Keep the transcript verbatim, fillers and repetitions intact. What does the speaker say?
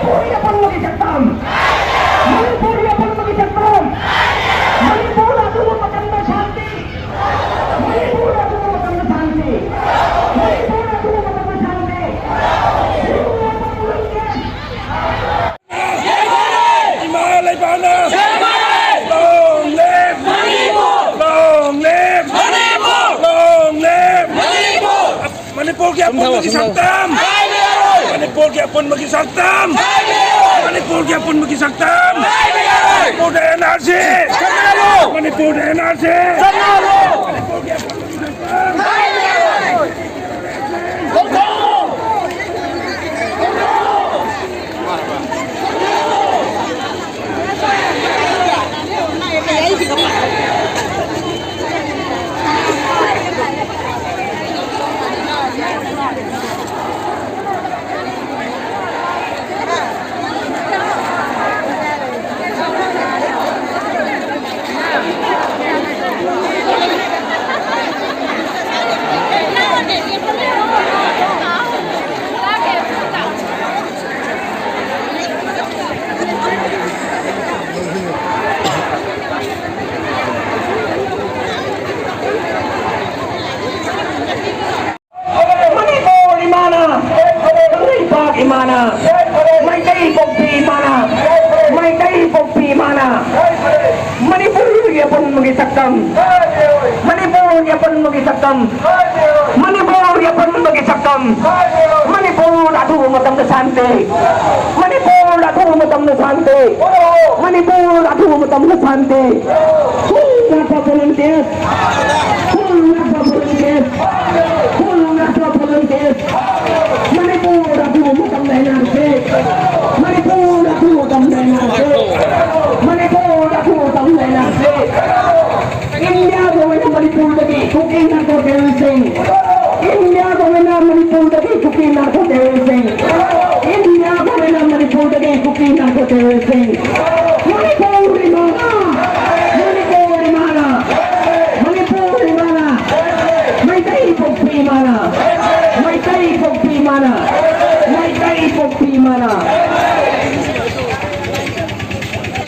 ꯃꯅꯤꯄꯨꯔ ꯑꯄꯨꯟꯕꯒꯤ ꯁꯛꯇꯝ! ꯃꯅꯤꯄꯨꯔꯒꯤ ꯑꯄꯨꯟꯕꯒꯤ ꯁꯛꯇꯝ! ꯃꯅꯤꯄꯨꯔ ꯑꯊꯨꯕ ꯃꯇꯝꯗ ꯁꯥꯟꯇꯤ! ꯃꯅꯤꯄꯨꯔ ꯑꯊꯨꯕ ꯃꯇꯝꯗ ꯁꯥꯟꯇꯤ! ꯃꯅꯤꯄꯨꯔ ꯑꯊꯨꯕ ꯃꯇꯝꯗ ꯁꯥꯟꯇꯤ! ꯏꯃꯥ ꯂꯩꯕꯥꯛꯅ! Long live! Long live! Long live! ꯃꯅꯤꯄꯨꯔꯒꯤ ꯑꯄꯨꯟꯕꯒꯤ ꯁꯛꯇꯝ! ꯃꯅꯤꯄꯨꯔꯒꯤ ꯑꯄꯨꯟꯕꯒꯤ ꯁꯛꯇꯝ! ꯃꯅꯤꯄꯨꯔꯒꯤ ꯑꯄꯨꯟꯕꯒꯤ ꯁꯛꯇꯝ! ꯃꯅꯤꯄꯨꯔꯗ NRC! ꯃꯅꯤꯄꯨꯔꯗ NRC! ꯃꯅꯤꯄꯨꯔꯒꯤ ꯑꯄꯨꯟꯕꯒꯤ ꯁꯛꯇꯝ! ꯃꯅꯤꯄꯨꯔ ꯏꯃꯥꯅ, ꯀꯪꯂꯩꯄꯥꯛ ꯏꯃꯥꯅ, ꯃꯩꯇꯩ ꯄꯣꯛꯄꯤ ꯏꯃꯥꯅ, ꯃꯩꯇꯩ ꯄꯣꯛꯄꯤ ꯏꯃꯥꯅ, ꯃꯅꯤꯄꯨꯔꯒꯤ ꯑꯄꯨꯟꯕꯒꯤ ꯁꯛꯇꯝ, ꯃꯅꯤꯄꯨꯔꯒꯤ ꯑꯄꯨꯟꯕꯒꯤ ꯁꯛꯇꯝ, ꯃꯅꯤꯄꯨꯔꯒꯤ ꯑꯄꯨꯟꯕꯒꯤ ꯁꯛꯇꯝ, ꯃꯅꯤꯄꯨꯔ ꯑꯊꯨꯕ ꯃꯇꯝꯗ ꯁꯥꯟꯇꯤ, ꯃꯅꯤꯄꯨꯔ ꯑꯊꯨꯕ ꯃꯇꯝꯗ ꯁꯥꯟꯇꯤ, ꯃꯅꯤꯄꯨꯔ ꯑꯊꯨꯕ ꯃꯇꯝꯗ ꯁꯥꯟꯇꯤ꯫ Full number volunteers, full number volunteers, full number volunteers. Manipur ꯑꯊꯨꯕ ꯃꯇꯝꯗ NRC, ꯃꯅꯤꯄꯨꯔ ꯑꯊꯨꯕ ꯃꯇꯝꯗ NRC, ꯃꯅꯤꯄꯨꯔ ꯑꯊꯨꯕ ꯃꯇꯝꯗ NRC꯫ ꯏꯟꯗꯤꯌꯥꯒꯤ ꯑꯣꯏꯅ ꯃꯅꯤꯄꯨꯔꯗꯒꯤ ꯀꯨꯀꯤ ꯅꯥꯔꯀꯣ ꯇꯦꯔꯣꯔꯤꯁꯁꯤꯡ, ꯏꯟꯗꯤꯌꯥꯒꯤ ꯑꯣꯏꯅ ꯃꯅꯤꯄꯨꯔꯗꯒꯤ ꯀꯨꯀꯤ ꯅꯥꯔꯀꯣ ꯇꯦꯔꯣꯔꯤꯁꯁꯤꯡ, ꯏꯟꯗꯤꯌꯥꯒꯤ ꯑꯣꯏꯅ ꯃꯅꯤꯄꯨꯔꯗꯒꯤ ꯀꯨꯀꯤ ꯅꯥꯔꯀꯣ ꯇꯦꯔꯣꯔꯤꯁꯁꯤꯡ꯫ ꯃꯅꯤꯄꯨꯔ ꯏꯃꯥꯅ, ꯃꯅꯤꯄꯨꯔ ꯏꯃꯥꯅ, ꯃꯅꯤꯄꯨꯔ ꯏꯃꯥꯅ, ꯃꯩꯇꯩ ꯄꯣꯛꯄꯤ ꯏꯃꯥꯅ, ꯃꯩꯇꯩ ꯄꯣꯛꯄꯤ ꯏꯃꯥꯅ, ꯃꯩꯇꯩ ꯄꯣꯛꯄꯤ ꯏꯃꯥꯅ꯫